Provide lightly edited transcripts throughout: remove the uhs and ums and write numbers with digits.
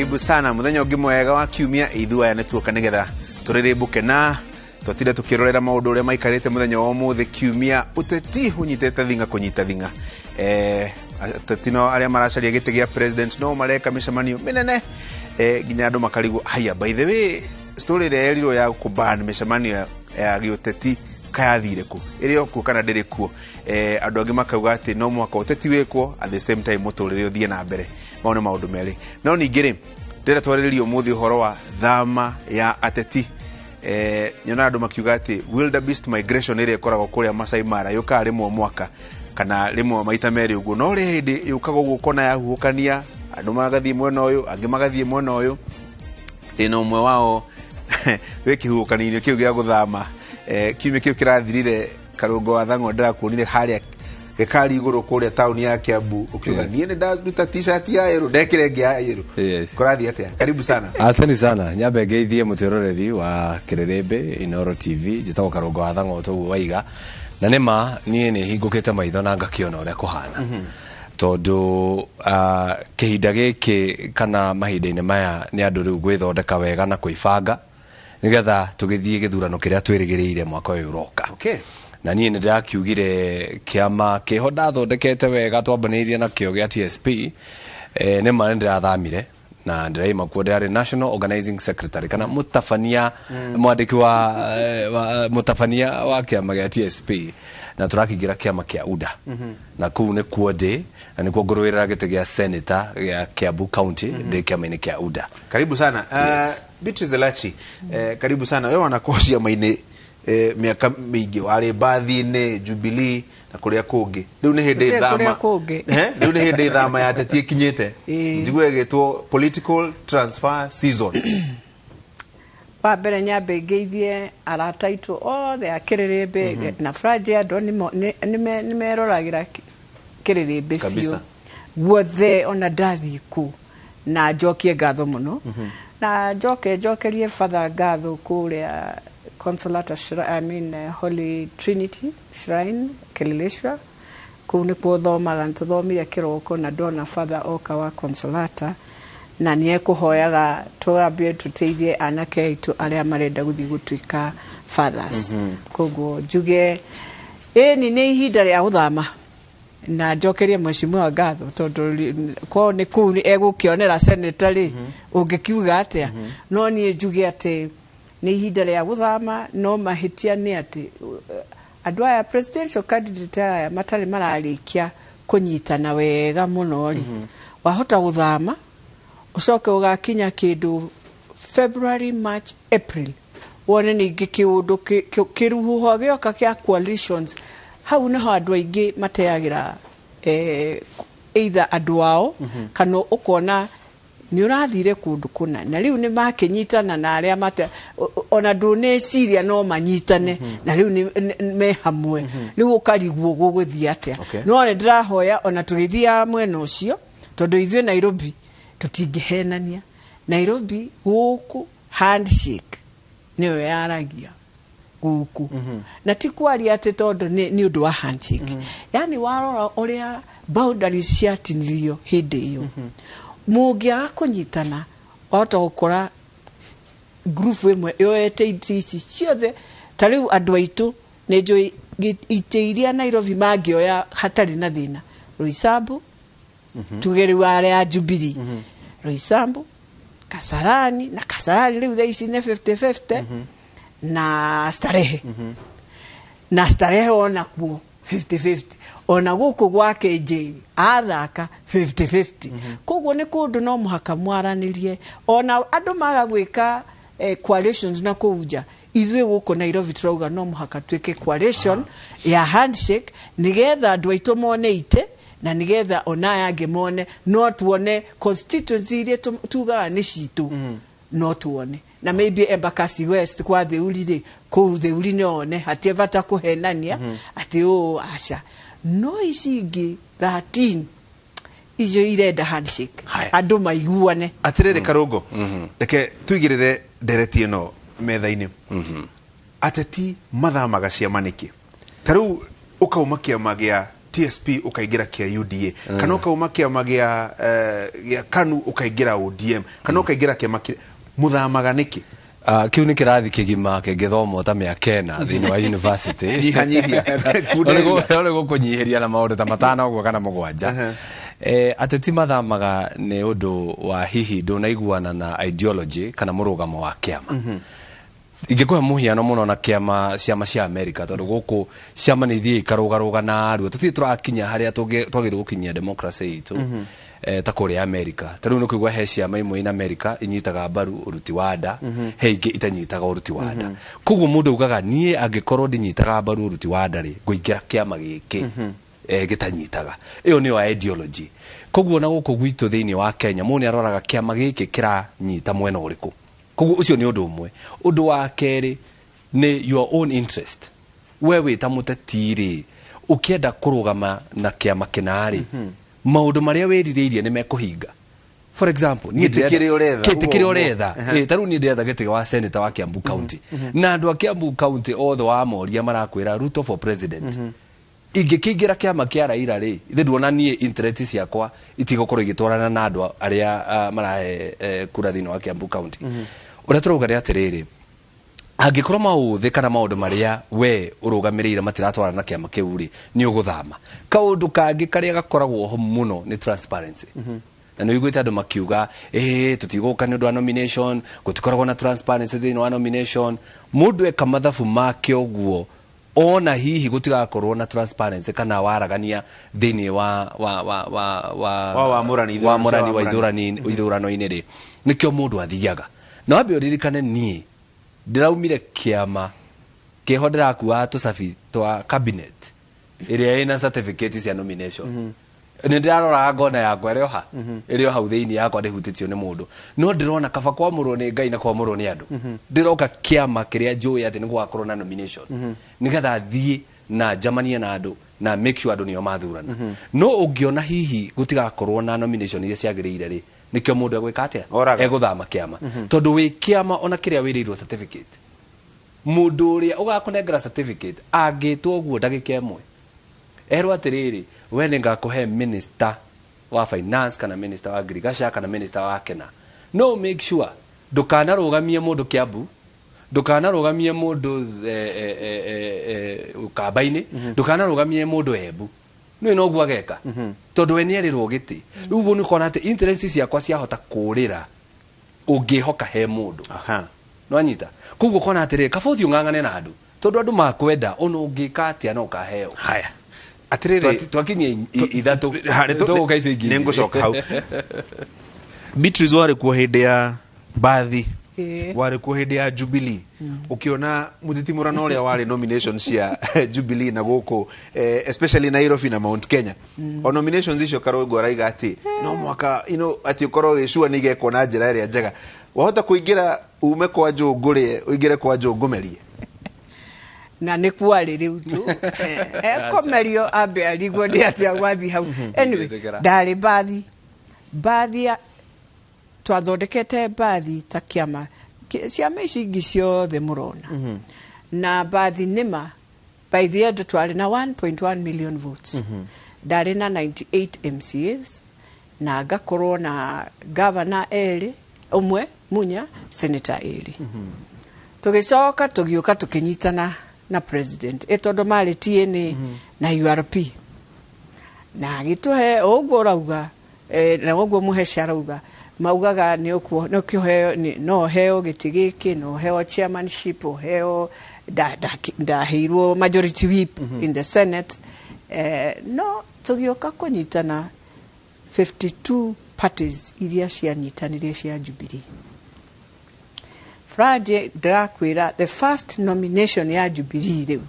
Karibu sana muthenya ũngĩ mwega wa kiumia. Ithuĩ aya nĩ tuoka nĩgetha tũrĩrĩmbũke na twatinde tukirorera maundu uria maikarite muthenya wa umuthi kiumia. Uteti unyitite thinga kunyita thinga. Ateti no aria maracaria giti gia president no mareka micemanio minene, nginya andu makarigwo, haya, by the way, story ĩrĩa yerirwo ya kuban micemanio ya gĩũteti kayathire ku? Ĩrĩ o kuo kana ndĩrĩ kuo? Andũ angĩ makauga atĩ no mũhaka ũteti wĩkwo, at the same time mũtũrĩre ũthiĩ na mbere. Mau nĩ maũndũ merĩ. No ningĩ rĩ, ndĩrenda twarĩrĩrie ũmũthĩ ũhoro wa thama ya ateti. Nyonaga andũ makiuga atĩ wildebeest migration ĩrĩa ĩkoragwo kũrĩa Masai Mara yũkaga rĩmwe mwaka kana rĩmwe maita merĩ ũguo, no rĩ hĩndĩ yũkaga ũguo ũkona yahuhũkania, andũ magathiĩ mwena ũyũ, angĩ magathiĩ mwena ũyũ. Ndĩna ũmwe wao wĩ kĩhuhũkanio-inĩ kĩu gĩa gũthama. Kiumia kĩu kĩrathirire, Karũngo wa Thang'wa, ndĩrakuonire harĩa gĩkari igũrũ kũrĩa taũni ya Kiambu ũkiuga, "Niĩ nĩ ndaruta T-shirt ya yellow, ndekĩra ĩngĩ ya yellow." Kũrathiĩ atĩa? Karibu sana. Asante sana. Nyambe ngeithie mũtwĩroreri wa Kĩrĩrĩmbĩ Inoro TV. Njĩtagwo Karũngo wa Thang'wa, toguo waiga, na nĩ ma niĩ nĩ hingũkĩte maitho na ngakĩona ũrĩa kũhana, tondũ kĩhinda gĩkĩ kana mahinda-inĩ maya nĩ andũ rĩu gwĩthondeka wega na kwĩbanga nĩgetha tũgĩthiĩ gĩthurano kĩrĩa twĩrĩgĩrĩire mwaka ũyũ ũroka. Na niĩ nĩ ndĩrakiugire kĩama kĩho ndathondekete wega twambanĩirie nakĩo gĩa TSP, nĩ ma nĩ ndĩrathamire na ndĩraima kuo. Ndĩrarĩ national organizing secretary kana mũtabania, mwandĩki wa mũtabania wa kĩama gĩa TSP, na tũrakĩingĩra kĩama kĩa UDA, na kũu nĩkuo ndĩ na nĩkuo ngũrũĩrĩra gĩtĩ gĩa senator gĩa Kiambu County ndĩ kĩama-inĩ kĩa UDA. Karibu sana. Beatrice Elachi, karibu sana. Wewe wanakorwo ciama-inĩ mĩaka mĩingĩ, warĩ mbathi-inĩ Jubilee na kũrĩa kũngĩ. Rĩu nĩ hĩndĩ Gũtirĩ thama kũrĩa kũngĩ. Rĩu nĩ hĩndĩ thama ya ateti ĩkinyĩte. Njigue ĩgĩtwo political transfer season. Wa mbere nyambe ngeithie arata aitũ othe a Kĩrĩrĩmbĩ na Franje. Andũ nĩmeroragĩra Kĩrĩrĩmbĩ biũ guothe ona ndathiĩ kũ, na njokie ngatho mũno na njoke njokerie Father ngatho kũrĩa Consolata Shrine, I mean, Holy Trinity Shrine, Kileleshwa. Kũu nĩkuo thomaga, nĩtũthomire kĩroko na ndona Father oka wa Consolata na nĩ ekũhoyaga twambie tũteithie anake aitũ arĩa marenda gũthiĩ gũtuĩka fathers. Koguo njuge ĩni nĩ ihinda rĩa gũthama na njokerie mheshimiwa ngatho, tondũ kwao nĩ kũu egũkĩonera senator rĩ, ũngĩkiuga atĩa? No niĩ njuge atĩ nĩ ihinda rĩa gũthama, no mahĩtia nĩ atĩ andũ aya presidential candidate aya matarĩ mararĩkia kũnyitana wega mũno rĩ, wahota gũthama ũcoke ũgakinya kĩndũ February, March, April, wone ningĩ kĩũndũ kĩrũhuho gĩoka kĩa coalitions. Hau nĩho andũ aingĩ mateagĩra either andũ ao kana ũkona nĩ ũrathire kũndũ kũna na rĩu nĩ makĩnyitana na arĩa mate ona ndũneciria no manyitane na rĩu me hamwe, rĩu ũkarigwo gũgũthiĩ atĩa. No nĩ ndĩrahoya ona tũgĩthiaga mwena ũcio, tondũ ithuĩ Nairobi tũtingĩhenania. Nairobi gũkũ handshake nĩyo yaragia gũkũ, na ti kwaria atĩ tondũ nĩ ũndũ wa handshake, yani warora ũrĩa boundaries ciatinirio hĩndĩ ĩyo, mũngĩaga kũnyitana wahota gũkora group ĩmwe yoete itĩ ici ciothe. Ta rĩu andũ aitũ nĩ njũĩ itĩ iria Nairobi mangĩoya hatarĩ na thĩna, Roysambu, tuge rĩu arĩa a Jubilee, Roysambu, Kasarani, na Kasarani rĩu thaa ici nĩ 50-50, na Starehe, na Starehe onakuo 50-50, ona gũkũ gwa KJ athaka 50-50. Koguo nĩ kũndũ no mũhaka mwaranĩrie ona andũ maga gwĩka coalitions na kũu nja. Ithuĩ gũkũ Nairobi tũrauga no mũhaka twĩke coalition ya handshake nĩgetha andũ aitũ mone itĩ na nĩgetha ona aya angĩ mone, no tuone constituency iria tugaga nĩ citũ, no tuone na maybe Embakasi West kwa Theuri rĩ, kũu Theuri no one hatie bata kũhenania atĩ ũũ aca, no ici ingĩ 13 icio irenda handshake. Haya. Andũ maiguane. Atirĩrĩ Karũngo, reke tũigĩrĩre ndereti ĩno metha-inĩ. Ateti mathamaga ciama nĩkĩ? Ta rĩu ũkauma kĩama gĩa TSP ũkaingĩra kĩa UDA, kana ũkauma kĩama gĩa gĩa KANU ũkaingĩra ODM, kana ũkaingĩra kĩama kĩrĩa mũthamaga nĩkĩ? Kiu nĩ kĩrathi kĩgima kĩngĩthomwo ta mĩaka 4 thĩinĩ wa university. Nyihanyihia. Nĩ gũkũnyihĩria na maũndũ ta 5 ũguo kana 7. Ateti mathamaga nĩ ũndũ wa hihi ndũnaiguana na ideology kana mũrũgamo wa kĩama. Ingĩkũhe mũhiano mũno na kĩama ciama cia America, tondũ gũkũ ciama nĩ ithiĩ ikarũgarũga narua, tũtirĩ tũrakinya harĩa twagĩrĩirwo gũkinyia democracy itũ ta kũrĩa America. Ta rĩu nĩ kũigua he ciama imwe in America inyitaga mbaru ũruti wa nda, he ingĩ itanyitaga ũruti wa nda. Koguo mũndũ augaga niĩ angĩkorwo ndinyitaga mbaru ũruti wa nda rĩ, ngũingĩra kĩama gĩkĩ gĩtanyitaga. Ĩyo nĩyo ideology. Koguo na gũkũ gwitũ thĩinĩ wa Kenya mũndũ nĩ aroraga kĩama gĩkĩ kĩranyita mwena ũrĩkũ. Koguo ũcio nĩ ũndũ ũmwe. Ũndũ wa kerĩ nĩ your own interest. We wĩ ta mũteti rĩ, ũkĩenda kũrũgama na kĩama kĩna rĩ, maũndũ marĩa wĩrirĩirie nĩ mekũhinga. For example, niĩ Gĩtĩ kĩrĩa ũretha, gĩtĩ kĩrĩa ũguo. ũretha. Ta rĩu niĩ ndĩretha gĩtĩ wa senator wa Kiambu County. Na andũ a Kiambu County othe wamoria marakwĩra Ruto for president. Ingĩkĩingĩra kĩama kĩa Raila rĩ, ithe nduona niĩ interest ciakwa itigũkorwo igĩtwarana na andũ arĩa marahe kura thĩinĩ wa Kiambu County. Ũrĩa tũrauga nĩ atĩrĩrĩ, angĩkorwo maũthĩ kana maũndũ marĩa we ũrũgamĩrĩire matiratwarana na kĩama kĩu rĩ, nĩ ũgũthama. Kaũndũ kangĩ karĩa gakoragwo ho mũno nĩ transparency. Na nĩ ũiguĩte andũ makiuga tũtigũka nĩ ũndũ wa nomination, gũtikoragwo na transparency thĩinĩ wa nomination. Mũndũ eka mathabu make ũguo, ona hihi gũtigakorwo na transparency kana waragania thĩinĩ wa wa wa wa wa Wa wamũrani, ithurano wa mũrani wa cia ithurano-inĩ rĩ, nĩkĩo mũndũ athiaga. Na wambe ũririkane niĩ ndĩraumire kĩama kĩho ndĩrakuaga tũcabi twa cabinet ĩrĩa ĩna certificate cia nomination. Nĩ ndĩraroraga ngona yakwa ĩrĩ o ha, ĩrĩ o hau thĩinĩ yakwa ndĩhutĩtio nĩ mũndũ, no ndĩrona kaba kwamũrwo nĩ Ngai na kwamũrwo nĩ andũ. Ndĩroka kĩama kĩrĩa njũĩ atĩ nĩ gũgakorwo na nomination, nĩgetha thiĩ na njamanie na andũ na make sure andũ nĩo mathurana. No ũngĩona hihi gũtigakorwo na nomination iria ciagĩrĩire rĩ, nĩkĩo mũndũ egwĩka atĩa? Oraga. Egũthama kĩama. Tondũ wĩ kĩama ona kĩrĩa wĩrĩirwo certificate, mũndũ ũrĩa ũgakũnengera certificate angĩtwo ũguo ndagĩka ĩmwe erwo atĩrĩrĩ, we nĩ ngakũhe minister wa finance kana minister wa agriculture kana minister wa kena, no make sure ndũkanarũgamie mũndũ Kiambu, ndũkanarũgamie mũndũ Ukamba-inĩ, ndũkanarũgamie mũndũ Embu. Nĩ noguo ageka, tondũ we nĩerĩrwo gĩtĩ. Rĩu ũguo nĩ ũkona atĩ interest ciakwa ciahota kũrĩra ũngĩhoka he mũndũ. Nwanyita? Koguo ũkona atĩrĩrĩ, kaba ũthiĩ ũng'ang'ane na andũ, tondũ andũ makwenda ona ũngĩka atĩa no ũkaheo. Haya, atĩrĩrĩ, Twakinyia 3. Tũgũka icio ingĩ. Nĩ ngũcoka hau. Beatrice, warĩ kuo hĩndĩ ya Mbathi, warĩ kuo hĩndĩ ya Jubilee, ũkĩona mũtitimũrano ũrĩa warĩ nomination cia Jubilee na gũkũ especially Nairobi na Mount Kenya. O nominations icio Karũngũ araiga atĩ no mwaka atĩ ũkorwo wĩ sure nĩ igekwo na njĩra ĩrĩa njega. Wahota kũingĩra ume kwa Njũngũrĩe ũingĩre kwa Njũngũmerie. Na nĩ kwarĩ rĩu tu ekomerio ambe arigwo nĩ atĩa gwathiĩ hau. Anyway, Ndingĩtĩkĩra. ndarĩ Mbathi twathondekete Mbathi ta kĩama ciama ici ingĩ ciothe mũrona. Na Mbathi nĩma by the end twarĩ na 1.1 million votes. Ndarĩ na 98 MCAs na ngakorwo na governor erĩ, ũmwe Munya, senator erĩ. Tũgĩcoka tũgĩũka tũkĩnyitana na president tondũ marĩ TNA na URP, na agĩtũhe o ũguo ũrauga na ũguo Mũhece arauga, maugaga nĩ ũkũheo, no ũheo gĩtĩ gĩkĩ, no ũheo chairmanship, ũheo ndaheirwo majority whip in the Senate. No tũgĩũka kũnyitana 52 parties iria cianyitanire cia Jubilee. Friday ndĩrakwĩra the first nomination ya Jubilee rĩu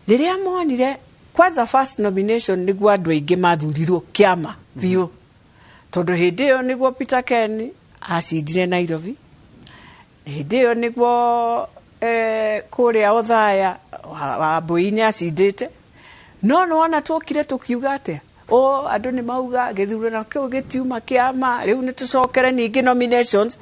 rĩrĩa monire kwanza first nomination nĩguo andũ aingĩ mathurirwo kĩama biũ, tondũ hĩndĩ ĩyo nĩguo Peter Ken acindire Nairobi, hĩndĩ ĩyo nĩguo kũrĩa Othaya Wambui nĩ acindĩte. No nĩwona twokire tũkiuga atĩa, o andũ nĩ mauga gĩthurano kĩu gĩtiuma kĩama, rĩu nĩ tũcokere ningĩ nominations.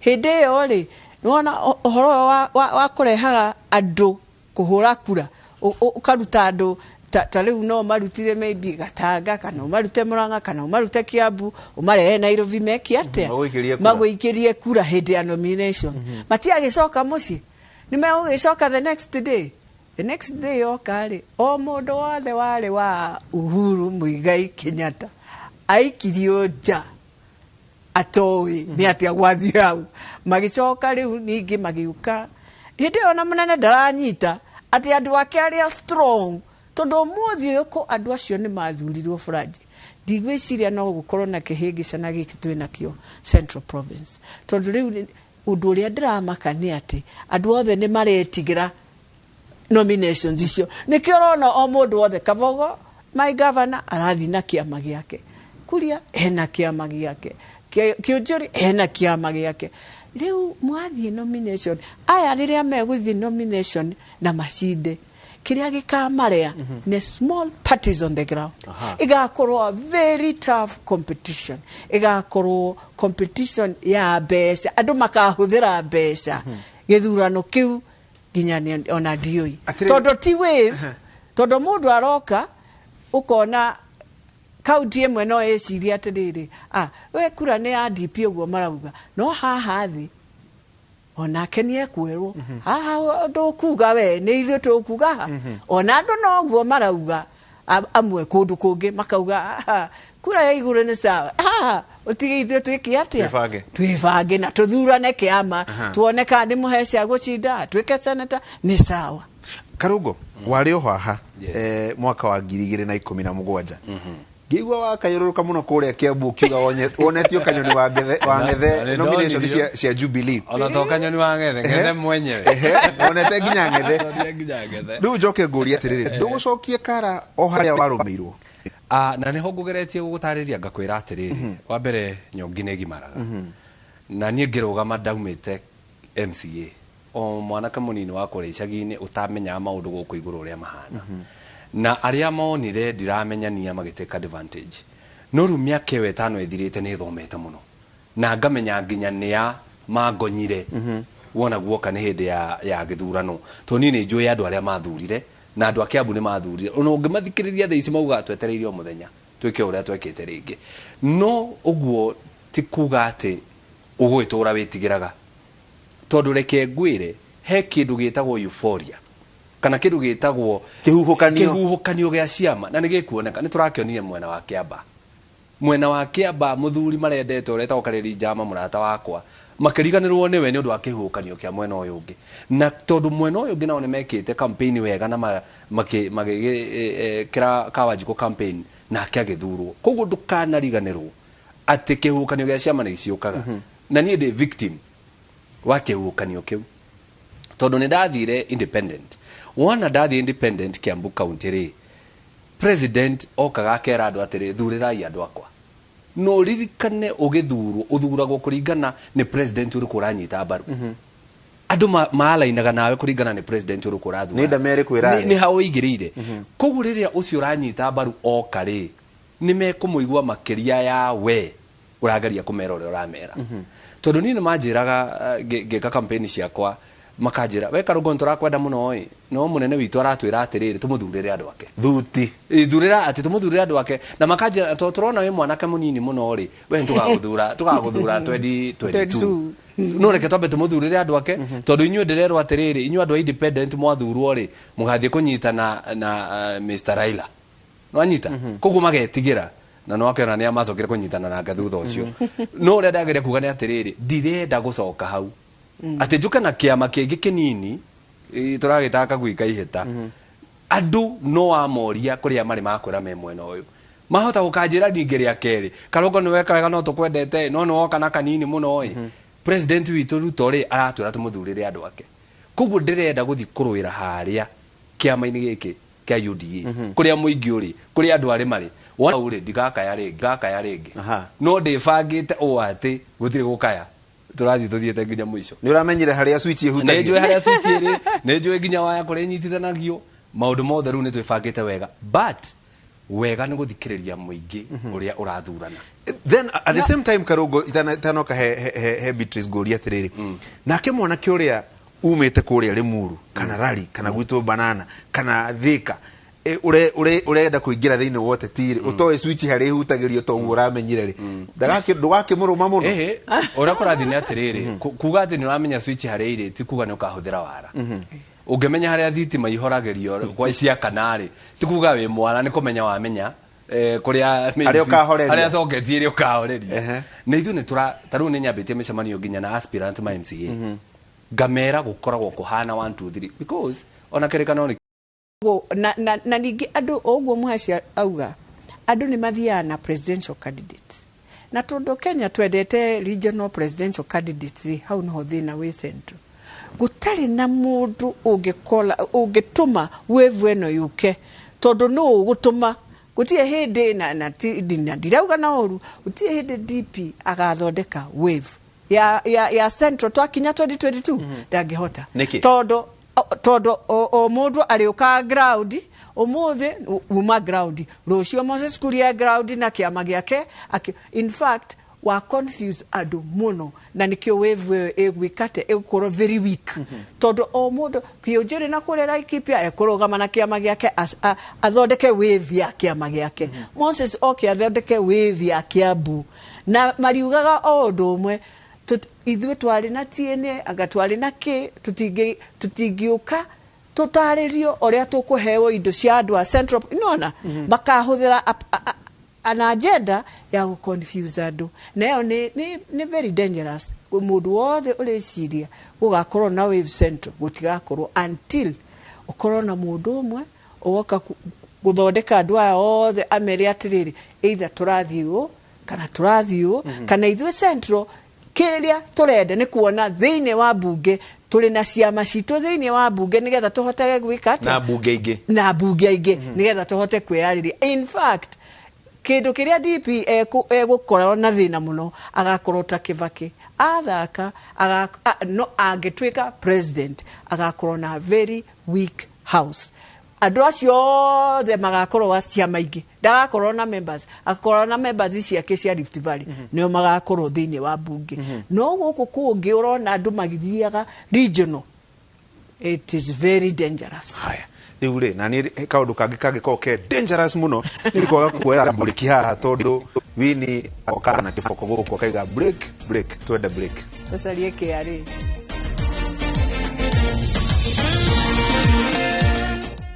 Hĩndĩ ĩyo rĩ, nĩwona ũhoro ũyũ wa kũrehaga andũ kũhũra kura, ũkaruta andũ Ta rĩu no marutire maybe Gatanga, kana ũmarute Murang'a, kana ũmarute Kiambu, ũmarehe Nairobi, meke atĩa? Magũikĩrie kura. Magũikĩrie kura hĩndĩ ya nomination. Matiagĩcoka mũciĩ, nĩ megũgĩcoka the next day. The next day yoka rĩ, o mũndũ wothe warĩ wa Uhuru Muigai Kenyatta aikirio nja atoĩ nĩ atĩa gwathiĩ hau. Magĩcoka rĩu ningĩ magĩũka hĩndĩ ĩyo na mũnene ndaranyita atĩ andũ ake arĩa strong, tondũ ũmũthĩ ũyũ ko andũ acio nĩ mathurirwo Faraji, ndigwĩciria no gũkorwo na kĩhĩngĩcana gĩkĩ twĩ nakĩo Central Province, tondũ rĩu ũndũ ũrĩa ndĩramaka nĩ atĩ andũ othe nĩ maretigĩra nominations icio. Nĩkĩo ũrona o mũndũ wothe, Kabogo my governor arathiĩ na kĩama gĩake, Kuria ena kĩama gĩake, Kĩũnjũri ena kĩama gĩake. Rĩu mwathiĩ nomination, aya rĩrĩa megũthiĩ nomination na macinde, kĩrĩa gĩkamarea nĩ small parties on the ground. Igakorwo a very tough competition, igakorwo competition ya mbeca, andũ makahũthĩra mbeca gĩthurano kĩu nginya ona ndiũĩ. Tondũ ti wave, tondũ mũndũ aroka ũkona kaunti ĩmwe no ĩcirie atĩrĩrĩ, ah, we kura nĩ ya DP ũguo marauga, no haha thĩ onake nĩ ekwerwo haha ndũkuga we nĩ ithuĩ tũkuga ha. Ona andũ noguo marauga, amwe kũndũ kũngĩ makauga, "Ah, kura ya igũrũ nĩ sawa, haha ũtige ithuĩ twĩke atĩa?" Twĩbange. Twĩbange na tũthurane kĩama, tuone kana nĩ mũhe cia gũcinda tuĩke seneta nĩ sawa. Karungo warĩ o haha. Yes. Mwaka wa 2017 ngĩigua wakayũrũrũka mũno kũrĩa Kiambu ũkiuga wonetio kanyoni wa Ngethe, wa Ngethe Na nĩ nomination ndonirio. cia Jubilee. Ona to kanyoni wa Ng'ethe, Ng'ethe mwenyewe. Ehe, wonete nginya Ng'ethe. Ndonire nginya Ng'ethe. Rĩu njoke ngũrie atĩrĩrĩ, ndũgũcokie kara o harĩa warũmĩirwo? Ah, na nĩho ngũgeretie gũgũtarĩria ngakwĩra atĩrĩrĩ, wa mbere nyongi nĩ gimaraga na niĩ ngĩrũgama ndaumĩte MCA, o mwanake mũnini wa kũrĩa icagi-inĩ ũtamenyaga maũndũ gũkũ igũrũ ũrĩa mahana, na arĩa monire ndiramenyania magĩtake advantage. No rĩu mĩaka ĩyo 5 ĩthirĩte nĩ thomete mũno na ngamenya nginya nĩa mangonyire wona guoka nĩ hĩndĩ ya gĩthurano, tondũ niĩ nĩ njũĩ andũ arĩa mathurire na andũ a Kiambu nĩ mathurire. Ona ũngĩmathikĩrĩria thaa ici maugaga twetereire o mũthenya twĩke ũrĩa twekĩte rĩngĩ. No ũguo ti kuga atĩ ũgũgĩtũra wĩtigĩraga, tondũ reke ngwĩre he kĩndũ gĩtagwo euphoria kana kĩndũ gĩtagwo Kĩhuhũkanio. Kĩhuhũkanio gĩa ciama, na nĩ gĩkuoneka. Nĩ tũrakĩonire mwena wa Kĩamba, mwena wa Kĩamba mũthuri marendete ũrĩa etagwo Karĩri Njama, mũrata wakwa, makĩriganĩrwo nĩwe nĩ ũndũ wa kĩhuhũkanio kĩa mwena ũyũ ũngĩ. Na tondũ mwena ũyũ ũngĩ nao nĩ mekĩte campaign wega na magĩkĩra Kawanjikũ campaign nake agĩthurwo. Koguo ndũkanariganĩrwo atĩ kĩhuhũkanio gĩa ciama nĩ ciũkaga, na niĩ ndĩ victim wa kĩhuhũkanio kĩu, tondũ nĩ ndathire independent. Wona ndathiĩ independent Kiambu County rĩ, president okaga akera andũ atĩrĩ, thurĩrai andũ akwa. No ririkane ũgĩthurwo ũthuragwo kũringana nĩ president ũrĩkũ ũranyita mbaru. Andũ maalainaga nawe kũringana nĩ president ũrĩkũ ũrathura. Nĩ ndamere kwĩra nĩ ha ũigĩrĩire. Koguo rĩrĩa ũcio ũranyita mbaru oka rĩ, nĩ mekũmũigua makĩria ya we ũrageria kũmera ũrĩa ũramera, tondũ niĩ nĩ manjĩraga, ngĩka campaign ciakwa makanjĩra, we Karũngo nĩ tũrakwenda mũno ĩ, no mũnene witũ aratwĩra atĩrĩrĩ, tũmũthurĩre andũ ake. Thuti. Ĩ, thurĩra atĩ tũmũthurĩre andũ ake, na makanjĩra tondũ tũrona wĩ mwanake mũnini mũno rĩ, we nĩ tũgagũthura 2022, no reke twambe tũmũthurĩre andũ ake, tondũ inyuĩ ndĩrerwo atĩrĩrĩ, inyuĩ andũ a independent mwathurwo rĩ, mũgathiĩ kũnyitana na Mr Raila. Nwanyita koguo magetigĩra na no akĩona nĩ amacokire kũnyitana nake thutha ũcio. No ũrĩa ndageria kuga nĩ atĩrĩrĩ, ndirenda gũcoka hau atĩ njũke na kĩama kĩngĩ kĩnini, tũragĩtaga kagui kaihĩta. Andũ no amoria kũrĩa marĩ makwĩra me mwena ũyũ, mahota gũkanjĩra ningĩ rĩa kerĩ, Karũngo nĩ weka wega, no tũkwendete, no nĩ woka na kanini mũno ĩ. President witũ Ruto rĩ, aratwĩra tũmũthurĩre andũ ake. Koguo ndĩrenda gũthiĩ kũrũĩra harĩa kĩama-inĩ gĩkĩ kĩa UDA, kũrĩa mũingĩ ũrĩ, kũrĩa andũ arĩ marĩ. Wona hau rĩ, ndigakaya rĩngĩ, ngakaya rĩngĩ. No ndĩbangĩte ũũ atĩ gũtirĩ gũkaya, tũrathiĩ tũthiĩte nginya mũico. Nĩ ũramenyire harĩa switch nĩ ĩhutagio? Njũĩ harĩa switch ĩrĩ, nĩ njũĩ nginya waya kũrĩa inyitithanagio, maũndũ mothe rĩu nĩ twĩbangĩte wega, but wega nĩ gũthikĩrĩria mũingĩ ũrĩa ũrathurana. Then at the same time, Karungo, itanoka he Beatrice, ngũria atĩrĩrĩ, nake mwanake ũrĩa umĩte kũrĩa Limuru kana Rari kana gwitũ Banana kana Thika. Ũrenda kũingĩra thĩinĩ wa ũteti rĩ, ũtoĩ switch harĩa ihutagĩrio toguo ũramenyire rĩ, ndũgakĩmũrũma mũno. Ĩhĩ, ũrĩa kũrathiĩ nĩ atĩrĩrĩ, kuga atĩ nĩ ũramenya switch harĩa irĩ ti kuga nĩ ũkahũthĩra wara. Ũngĩmenya harĩa thitima ihoragĩrio kwa ciakana rĩ, ti kuga wĩ mwara, nĩ kũmenya wamenya kũrĩa main Harĩa switch- ũkahoreria. harĩa socket ĩrĩa ũkahoreria. Na ithuĩ nĩ tũra, ta rĩu nĩ nyambĩtie mĩcemanio nginya na aspirant ma MCA, ngamera gũkoragwo kũhana 1 2 3, because ona kĩrĩkanĩro nĩ Na ningĩ andũ o ũguo Mũhaci auga, andũ nĩ mathiaga na presidential candidate, na tondũ Kenya twendete regional presidential candidates rĩ, hau niho thĩna wĩ. Central gũtarĩ na mũndũ ũngĩkola ũngĩtũma wave ĩno yũke, tondũ nũ ũgũtũma? Gũtirĩ hĩndĩ na ndirauga na ũru, gũtirĩ hĩndĩ DP agathondeka wave ya central twakinya 2022, ndangĩhota. Nĩkĩ? Tondũ o mũndũ arĩũkaga ground ũmũthĩ, uma ground rũciũ, Moses Kuria ground na kĩama gĩake. In fact, wa confuse andũ mũno, na nĩkĩo wave ĩyo ĩgwĩka atĩ ĩgũkorwo very weak, tondũ o mũndũ kĩũnjũrĩ na kũrĩa Laikipia ekũrũgama na kĩama gĩake, athondeke wave ya kĩama gĩake, Moses oke athondeke wave ya Kiambu, na mariugaga o ũndũ ũmwe. Ithuĩ twarĩ na TNA, anga twarĩ na kĩ, tũtingĩũka tũtarĩrio ũrĩa tũkũheo indo cia andũ a central. Nona makahũthĩra an agenda ya gũ confuse andũ, na ĩyo nĩ very dangerous. Mũndũ wothe ũreciria gũgakorwo na wave central, gũtigakorwo until ũkorwo na mũndũ ũmwe ũgoka gũthondeka andũ aya othe, amere atĩrĩrĩ, either tũrathiĩ ũũ kana tũrathiĩ ũũ, kana ithuĩ central kĩrĩa tũrenda nĩ kuona thĩinĩ wa bunge tũrĩ na ciama citũ thĩinĩ wa bunge, nĩgetha tũhotage gwĩka atĩa? Na bunge ingĩ. Na bunge ingĩ, nĩgetha tũhote kwĩyarĩria. In fact, kĩndũ kĩrĩa DP egũkorwo na thĩna mũno, agakorwo ta Kibaki athaka, no angĩtuĩka president agakorwo na very weak house. Andũ acio othe magakorwo wa ciama ingĩ, ndagakorwo na members, agakorwo na members ciake cia Rift Valley, nĩo magakorwo thĩinĩ wa bunge. No gũkũ kũngĩ ũrona andũ magĩthiaga regional, it is very dangerous. Haya, rĩu rĩ, na niĩ kaũndũ kangĩ kangĩkorwo ke dangerous mũno nĩ kwaga kuoya mburĩki haha, tondũ wini okaga na kĩboko gũkũ akaiga break, break, twende break. Tũcarie KRA.